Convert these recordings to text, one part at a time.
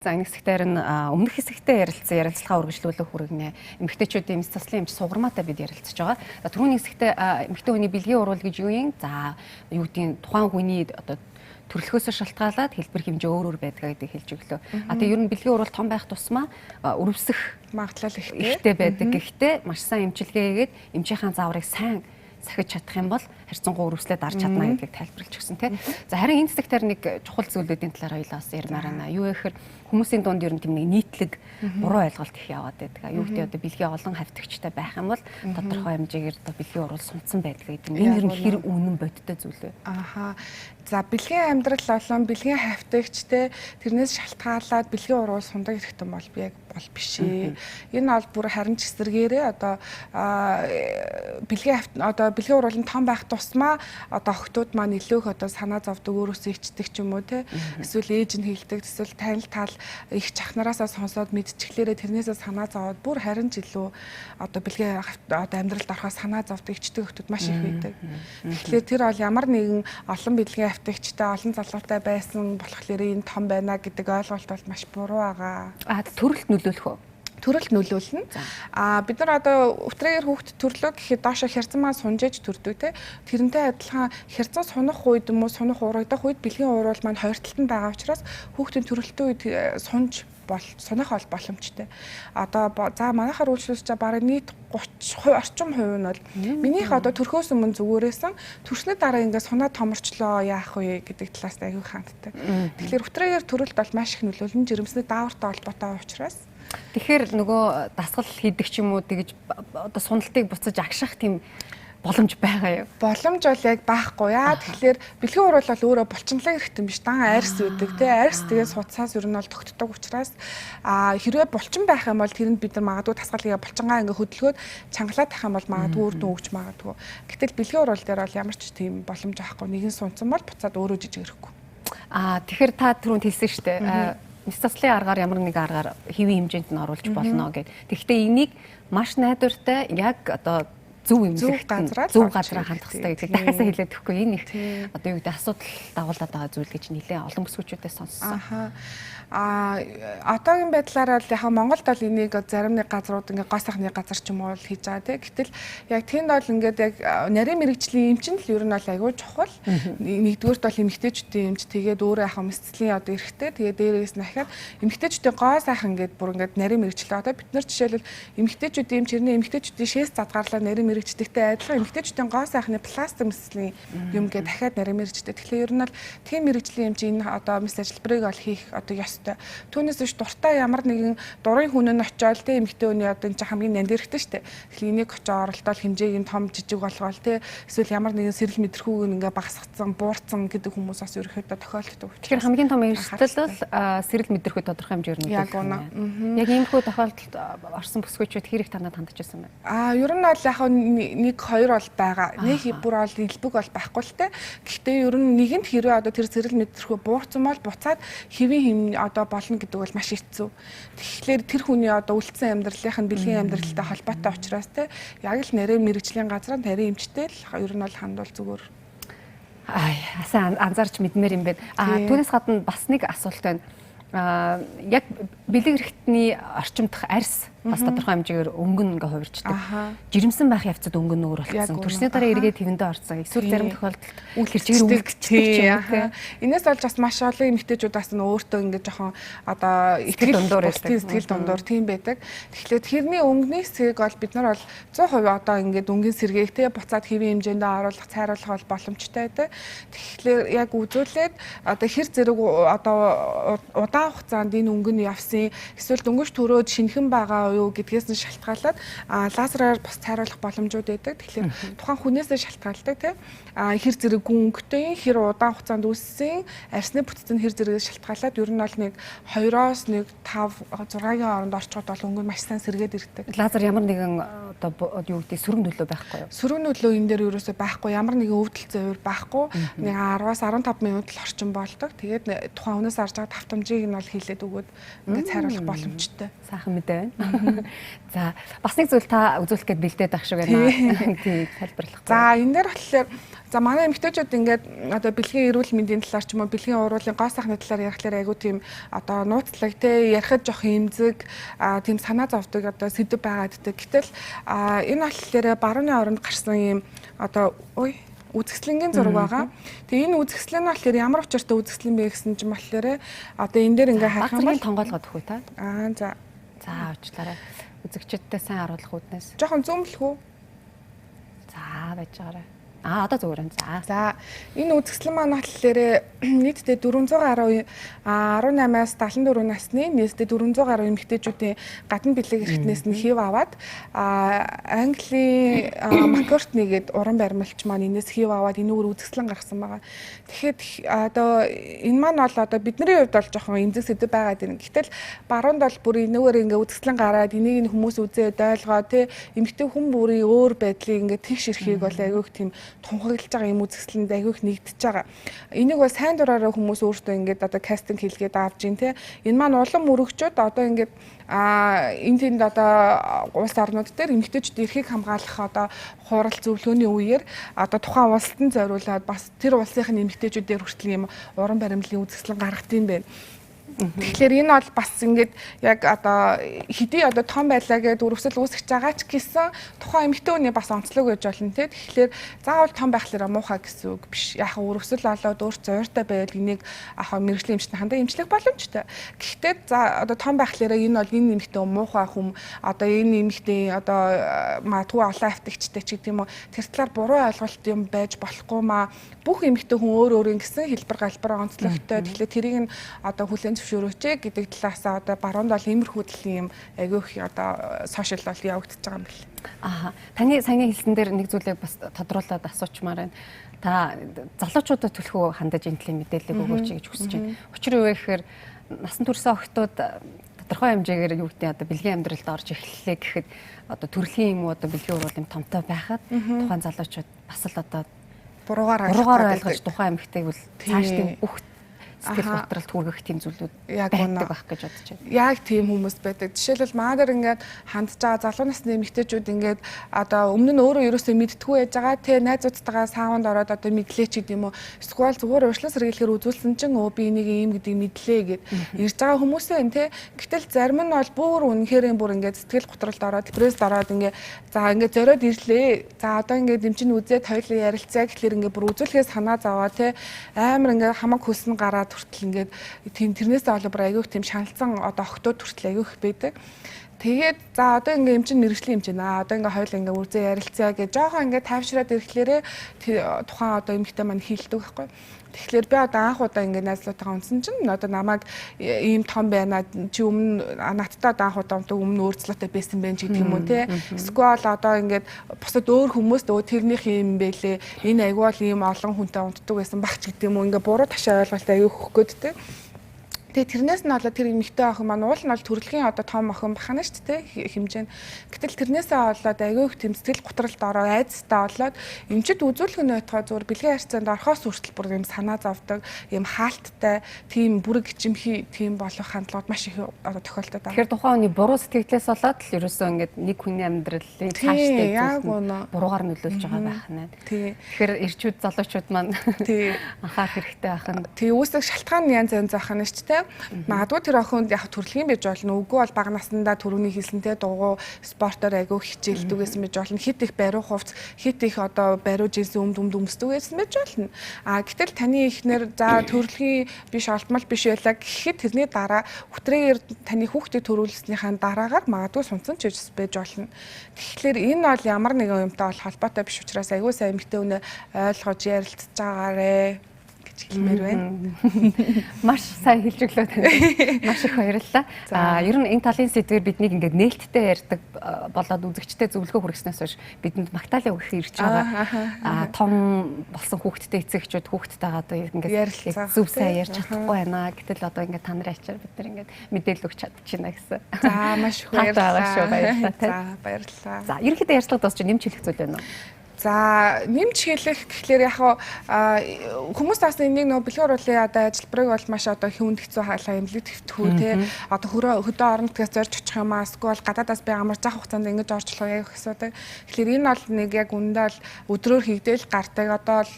За, энэ хэсэгтэр нь өмнөх хэсэгтээ ярилцсан ярилцлагаа үргэлжлүүлэх хүргэнэ. Эмэгтэйчүүдийн эм заслын эмч Сугармаатай бид ярилцж байгаа. За, түрүүний хэсэгтээ эмэгтэй хүний бэлгийн уруул гэж юу юм? За, юу гэдгийг тухайн хүний одоо төрөлхөөсөө шалтгаалаад хэлбэр хэмжээ өөр өөр байдаг гэдгийг хэлж өглөө. А тэгээ ер нь бэлгийн уруул том байх тусмаа өрөвсөх магадлал ихтэй ихтэй байдаг. Гэхдээ маш сайн эмчилгээ хийгээд эмчийнхаа зааврыг сайн сахиж чадах юм бол харьцангуй өрөвслөө дарж чадна гэдгийг тайлбарлаж өгсөн тий. За, харин энэ хэсэгтэр нэг чухал зүйлүүдийн талаар хоёлаа бас ярмаар байна. Юу гэхээр хүмүүсийн дунд ер нь тийм нэг нийтлэг буруу ойлголт их яваад байдаг. Юу гэдэг одоо бэлгийн олон хавтагчтай байх юм бол тодорхой хэмжээгээр одоо бэлгийн уруул сунцсан байдаг гэдэг. Энэ ер нь хэр үнэн бодиттой зүйл вэ? Аха. За, бэлгийн амьдрал болон бэлгийн хавтагчтай тэрнээс шалтгаалаад бэлгийн уруул сундаг хэрэгтэй бол би яг бол биш ээ. Энэ бол бүр харин ч эсэргээрээ одоо бэлгийн одоо бэлгийн уруул нь том байх тусмаа одоо охтууд маань илүү их одоо санаа зовдөг, өөрөөсөө ичдэг ч юм уу те. Эсвэл ээж нь хэлдэг, эсвэл танил тал их чахнараасаа сонсоод мэдчихлээрээ тэрнээсээ санаа зовоод бүр харин ч илүү одоо бэлгийн одоо амьдралд орохоо санаа зовдөг, ичдэг охтууд маш их байдаг. Тэгэхээр тэр бол ямар нэгэн олон бэлгийн хавтагчтай, олон залуутай байсан болохоор энэ том байна гэдэг ойлголт бол маш буруу байгаа. А төрөлт нөлөөлөх үү? Төрөлт нөлөөлнө. А бид нар одоо өвтрээгээр хүүхд төрлөө гэхэд доошо хярцан маань сунжээж төрдөг те. Тэрнтэй адилхан хярцан сунах үед юм уу сунах урагдах үед бэлгийн уруул маань хоёр талд нь байгаа учраас хүүхдийн төрөлтийн үед сунж бол сунах бол боломжтой. Одоо за манайхаар үйлчлүүлж байгаа бараг нийт 30% орчим хувь нь бол минийх одоо төрхөөс өмнө зүгээрээсэн, төрсний дараа ингээд сунаа томорчлоо, яах вэ гэдэг талаас аягүй ханддаг. Тэгэхээр өвтрээгээр төрөлт бол маш их нөлөөлнө, жирэмсний даавартай холбоотой учраас. Тэгэхээр нөгөө дасгал хийдэг ч юм уу тэгж одоо суналтыг буцаж агшах тийм боломж байгаа юу? Боломж бол яг байхгүй яа. Тэгэхээр бэлгийн уруул бол өөрөө булчинлаг хэрэгтэй биш, дан арьс үүдэг тий. Арьс тэгээ судсаас ер нь бол тогтдог учраас а хэрвээ булчин байх юм бол тэрэнд бид нар магадгүй тасгал хийгээ булчингаа ингээ хөдөлгөөд чангалаад тах юм бол магадгүй үр дүн өгч магадгүй. Гэтэл бэлгийн уруул дээр бол ямар ч тийм боломж авахгүй. Нэгэн сунцсан бол буцаад өөрөө жижиг ирэхгүй. А тэгэхээр та түрүүнд хэлсэн шүү дээ. Мэс заслын аргаар ямар нэг аргаар хэвийн хэмжээнд нь оруулж болно гэд. Тэгэхдээ энийг маш найдвартай яг одоо зөв эмнэлэгт зөв газараа хандах хэрэгтэй гэдгийг дахиасаа хэлээд өгөхгүй. Энэ их одоо юу гэдэг асуудал дагуулад байгаа зүйл гэж нэлээ олон бүсгүүчүүдээс сонссон. Аха. А одоогийн байдлаар бол яг Монголд бол энийг зарим нэг газрууд ингээ гоо сайхны газар ч юм уу хийж байгаа тий. Гэтэл яг тэнд бол ингээд яг нарийн мэрэгжлийн эмчин л ер нь бол айгүй чухал. Нэгдүгээрт бол эмэгтэйчүүдийн эмч, тэгээд өөрөө яг мэсцлийн одоо эрхтэй, тэгээд дээрээс нь ахаад эмэгтэйчүүдийн гоо сайхан ингээд бүр ингээд нарийн мэрэгчлээ. Одоо бид нар жишээлбэл эмэгтэйчүүдийн эмч хэрнээ эмэгтэйчүүдийн шээс задгаарлаа нарийн мэрэгчдэгтэй адилхан эмэгтэйчүүдийн гоо сайхны пластик мэсцлийн юм гээд дахиад нарийн мэрэгчтэй. Тэгэхээр ер нь бол тийм мэрэгжлийн эмч энэ одоо мэс ажилбарыг бол хийх одоо ёстой. Түүнээс биш дуртай ямар нэгэн дурын хүн нь очиод тэ эмэгтэй хүний одоо энэ чинь хамгийн нанд эрэхтэй штэ. Тэгэхээр энийг очиод оролдоод хэмжээг нь том жижиг болгоол тэ эсвэл ямар нэгэн сэрэл мэдрэхүүг ингээ багасгацсан, буурсан гэдэг хүмүүс бас ерөөхдөө тохиолддог. Тэгэхээр хамгийн том эрсдэл бол сэрэл мэдрэхүй тодорхой хэмжээгээр нөлөөлөх. Яг үнэ. Яг иймэрхүү тохиолдолд орсон бүсгүйчүүд хэр их танад хандаж байсан бэ? А ер нь бол яг нэг хоёр бол байгаа. Нэг бүр бол элбэг бол байхгүй л те. Гэхдээ ер нь нэгэнт хэрвээ одоо тэр сэрэл мэдрэхүй буурсан бол буцаад хэвийн хэм одоо болно гэдэг бол маш хэцүү. Тэгэхээр тэр хүний одоо үлдсэн амьдралынх нь бэлгийн амьдралтай холбоотой учраас те яг л нарийн мэрэгжлийн газраа нарийн эмчтэй л ер нь бол хандвал зүгээр. Ай, асаа анзаарч мэдмээр юм байна. А түүнээс гадна бас нэг асуулт байна. Яг бэлэг эрхтний орчимдох арьс бас тодорхой хэмжээгээр өнгөн ингээ хувирчдаг. Жирэмсэн байх явцад өнгөн өөр болчихсон. Төрсний дараа эргээд хэвэндээ орсон. Эсвэл зарим тохиолдолд тэр чигээр үлдчихдэг ч юм уу. Энээс болж бас маш олон эмэгтэйчүүд бас нь өөртөө ингээ жоохон одоо итгэл дундуур байдаг. Сэтгэл дундуур тийм байдаг. Тэгэхээр тэрний өнгөний хэсгийг бол бид нар бол 100% одоо ингээд өнгийн сэргээх те буцаад хэвийн хэмжээндээ оруулах, цайруулах бол боломжтой байдаг. Тэгэхээр яг үзүүлээд одоо хэр зэрэг одоо удаан хугацаанд энэ өнгө нь явсан, эсвэл дөнгөж төрөөд шинэхэн байгаа юу гэдгээс нь шалтгаалаад лазераар бас цайруулах боломжууд байдаг. Тэгэхээр тухайн хүнээсээ шалтгаалдаг тийм хэр зэрэг гүн өнгөтэй, хэр удаан хугацаанд үүссэн, арьсны бүтц нь хэр зэрэгээс шалтгаалаад ер нь бол нэг 2-оос нэг 5 6-гийн хооронд орчход бол өнгө нь маш сайн сэргээд ирдэг. Лазер ямар нэгэн одоо юу гэдэг сөрөг нөлөө байхгүй юу? Сөрөг нөлөө энэ дээр ерөөсөө байхгүй, ямар нэгэн өвдөл зовөр байхгүй. Нэг 10-аас 15 минут л орчим болдог. Тэгээд тухайн хүнээс арж байгаа давтамжийг нь бол хийлээд өгөөд ингээд цайруулах боломжтой. Сайхан мэдээ байна. За бас нэг зүйл та үзүүлэх гээд бэлдээд байх шиг байна. Тий, тайлбарлах. За энэ дээр болохоор за манай эмэгтэйчүүд ингээд одоо бэлгийн эрүүл мэндийн талаар ч юм уу бэлгийн уруулын гоо сайхны талаар ярихлаар айгүй тийм одоо нууцлаг те ярихад жоох эмзэг тийм санаа зовдөг одоо сэдэв байгаад байдаг. Гэтэл энэ болохоор барууны оронд гарсан ийм одоо үзэсгэлэнгийн зураг байгаа. Тэгээ энэ үзэсгэлэн нь болохоор ямар учиртай үзэсгэлэн бэ гэсэн чинь болохоор одоо энэ дээр ингээ харах юм бол тонгоолгоод өгөх үү та? Аа за. За уучлаарай. Үзэгчдэдээ сайн харуулах үүднээс. Жохон зүүмлэх үү? За байж байгаарай. Аа одоо зүгээр юм. За. За энэ үзэсгэлэн маань болохоор нийтдээ 400 гаруй 18-аас 74 насны нийтдээ 400 гаруй эмэгтэйчүүдийн гадна бэлэг эрхтнээс нь хэв аваад Английн Маккартни гээд уран баримлч маань энэс хэв аваад энүүгээр үзэсгэлэн гаргасан байгаа. Тэгэхээр одоо энэ маань бол одоо бидний хувьд бол жоохон эмзэг сэдэв байгаад байна. Гэтэл баруунд бол бүр энүүгээр ингээ үзэсгэлэн гараад энийг нь хүмүүс үзээд ойлгоо тий эмэгтэй хүн бүрийн өөр байдлыг ингээ тэгш эрхийг бол айгүйх тийм тунхаглаж байгаа юм үзэсгэлэнд айгүй их нэгдэж байгаа. Энийг бол сайн дураараа хүмүүс өөртөө ингээд одоо кастинг хийлгээд авч ин тэ. Энэ маань улам өргөжөөд одоо ингээд энэ тэнд одоо улс орнууд дээр эмэгтэйчүүд эрхийг хамгаалах одоо хурал зөвлөгөөний үеэр одоо тухайн улсад нь зориулаад бас тэр улсынх нь эмэгтэйчүүдээр хүртэл юм уран баримлалын үзэсгэлэн гаргад юм байна. Тэгэхээр энэ бол бас ингээд яг одоо хэдий одоо том байлаа гэдээ өрөвсөл үүсгэж байгаа ч гэсэн тухайн эмэгтэй хүний бас онцлог гэж болно те. Тэгэхээр заавал том байхлаараа муухай гэсэн үг биш. Яг өрөвсөл олоод өөр зууртай байвал энийг ахаа мэргэжлийн эмчтэй хандаа эмчлэх боломжтой. Гэхдээ за одоо том байхлаараа энэ бол энэ эмэгтэй муухай хүм одоо энэ эмэгтэй одоо магадгүй олон автигчтай ч гэдэг юм уу тэр талаар буруу ойлголт юм байж болохгүй маа. Бүх эмэгтэй хүн өөр өөрийн гэсэн хэлбэр галбар онцлогтой. Тэгэхээр тэрийг нь одоо хүлээн зөвшөөрөөч гэдэг талаасаа одоо баруунд бол иймэрхүү төрлийн юм айгүй их одоо сошиал бол явагдаж байгаа юм байна. Аа таны саяны хэлсэн дээр нэг зүйлийг бас тодруулаад асуучмаар байна. Та залуучуудад төлхөө хандаж энэ төрлийн мэдээллийг өгөөч гэж хүсэж байна. Учир юу вэ гэхээр насан туршаа охтууд тодорхой хэмжээгээр юу гэдэг одоо бэлгийн амьдралд орж эхэллээ гэхэд одоо төрөлхийн юм уу одоо бэлгийн уруул юм томтой байхад тухайн залуучууд бас л одоо буруугаар ойлгож тухайн эмэгтэйг бол цаашдын бүх сэтгэл готролд хүргэх тийм зүйлүүд яг байдаг байх гэж бодож байна. Яг тийм хүмүүс байдаг. Жишээлбэл манай дээр ингээд хандж байгаа залуу насны эмэгтэйчүүд ингээд одоо өмнө нь өөрөө ерөөсөө мэдтгүй байж байгаа. Тэ найзуудтайгаа саунд ороод одоо мэдлээ ч гэдэм юм уу. Эсвэл зүгээр урьдчилан сэргийлэхээр үзүүлсэн чинь өө би энийг ийм гэдгийг мэдлээ гэд ирж байгаа хүмүүсээ энэ тэ. Гэтэл зарим нь бол бүр үнэхээр бүр ингээд сэтгэл готролд ороод депресд ороод ингээд за ингээд зориод ирлээ. За одоо ингээд эмчин үзээд хоёулаа ярилцаа гэхлээр ингээд бүр үзүүлэхээ санаа зовоо тэ. Амар ингээд хамаг хөлсөн гараад хүртэл ингээд тийм тэрнээсээ болоо бүр айгүйх тийм шаналцсан одоо октод хүртэл айгүйх байдаг. Тэгээд за одоо ингээ эмчин мэргэжлийн эмчин аа одоо ингээ хоёул ингээ үрзээ ярилцъя гэж жоохон ингээ тайвшраад ирэхлээрээ тухайн одоо эмэгтэй маань хийлдэг байхгүй. Тэгэхээр би одоо анх удаа ингээ найзлуутайгаа унтсан чинь одоо намайг ийм том байна чи өмнө надтай одоо анх удаа унтдаг өмнө өөрчлөлттэй байсан байх ч гэдэг юм уу те. Эсвэл одоо ингээд бусад өөр хүмүүст өө тэрнийх юм бэлээ. Энэ айгүй бол ийм олон хүнтэй унтдаг байсан баг ч гэдэг юм уу. Ингээ буруу ташаа ойлголт айгүй хөх гээд те. Тэгээ тэрнээс нь болоод тэр эмэгтэй охин маань уул нь бол төрөлхийн одоо том охин бахана шүү дээ хэмжээ нь. Гэтэл тэрнээсээ болоод айгүй их тэм сэтгэл готролд ороо айцтай болоод эмчит үзүүлэх нь байтугай зүгээр бэлгийн харьцаанд орохоос хүртэл бүр юм санаа зовдөг, юм хаалттай, тийм бүрэг гिचмхий тийм болох хандлагууд маш их одоо тохиолдод байгаа. Тэгэхээр тухайн хүний буруу сэтгэлээс болоод л ерөөсөө ингээд нэг хүний амьдралыг цаашдаа буруугаар нөлөөлж байгаа байх нь. Тэгэхээр эрчүүд залуучууд маань анхаарах хэрэгтэй байх нь. Тий үүсэх шалтгаан нь янз янз байх нь шүү дээ. Магадгүй тэр охинд яг төрөлхийн байж болно. Үгүй бол бага насндаа төрөний хийсэнтэй дугуй спортоор айгүй хичээлдэг байсан байж болно. Хит их бариу хувц, хит их одоо бариу жинсэн өмд өмд өмсдөг байсан байж болно. А гэтэл таны эхнэр за төрөлхийн биш олдмол биш байлаа гэхэд тэрний дараа хүтрэгээр таны хүүхдийг төрүүлснийхаа дараагаар магадгүй сунцсан ч байж болно. Тэгэхээр энэ бол ямар нэгэн юмтай бол холбоотой биш учраас айгүй сайн эмэгтэй хүнээ ойлгож ярилцж байгаарэ хэлмээр байна. Маш сайн хэлж өглөө танд. Маш их баярлалаа. Аа ер нь энэ талын сэдвээр биднийг ингээд нээлттэй ярьдаг болоод үзэгчтэй зөвлөгөө хүргэснээс хойш бидэнд магтаалын өгөх ирж байгаа. Аа том болсон хүүхдтэй эцэгчүүд хүүхдтэйгээ одоо ингээд зөв сайн ярьж чадахгүй байна. Гэтэл одоо ингээд та нарын ачаар бид нар ингээд мэдээлэл өгч чадчихна гэсэн. За маш их баярлалаа. Шүү баярлалаа. За баярлалаа. За ерөнхийдөө ярьцлага дуусч нэмж хэлэх зүйл байна уу? За, нэмж хэлэх гэхлээр яг хүмүүс бас энийг нөгөө бэлгийн уруулын одоо ажилбарыг бол маш одоо хүнд хэцүү хаалаа эмнэлэг твтгүү те одоо хөдөө орон нутгаас зорж очих юм аа эсвэл гадаадаас би амар зах хугацаанд ингэж орж болох яг асуудаг. Тэгэхээр энэ бол нэг яг үнэндээ бол өдрөөр хийгдээл гардаг. Одоо бол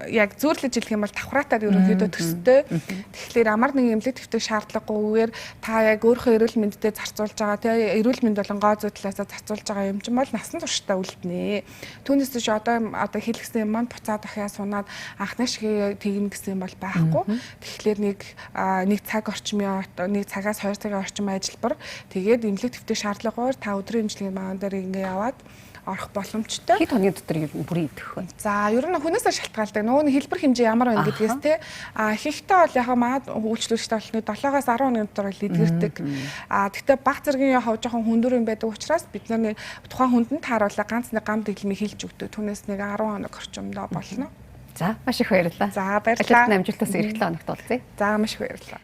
яг зүйрлэж хэлэх юм бол давхраатаар ерөнхийдөө төстэй. Тэгэхээр амар нэг эмнэлэг твтэх шаардлагагүйгээр та яг өөрийнхөө эрүүл мэндэд зарцуулж байгаа те эрүүл мэнд болон гоо зүй талаасаа зарцуулж байгаа юм чинь бол насан туршдаа үлднэ. Түүнээс биш одоо хэлгэсэн юм маань буцаад дахиад сунаад анхны шиг тэгнэ гэсэн юм бол байхгүй. Тэгэхээр нэг цаг орчмын нэг цагаас 2 цагийн орчим ажилбар тэгээд эмнэлэг твтэх шаардлагагаар та өдрийн эмчилгээний маан дээр ингээ яваад орох боломжтой. Хэд хоногийн дотор ер нь бүрэн идэх вэ? За, ер нь хүнээсээ шалтгаалдаг. Нөгөө нь хэлбэр хэмжээ ямар байна гэдгээс те. А ихэнхдээ бол яг маад үйлчлүүлэгчтэй бол 7-оос 10 хоногийн дотор бол эдгэрдэг. А тэгтээ баг зэргийн яг жоохон хүндүр юм байдаг учраас бид нар тухайн хүнд нь тааруулаа ганц нэг гам дэглэмийг хэлж өгдөг. Түүнээс нэг 10 хоног орчимдоо болно. За, маш их баярлалаа. За, баярлалаа. Ажилтны амжилтаас эх 7 хоногт уулзъя. За, маш их баярлалаа.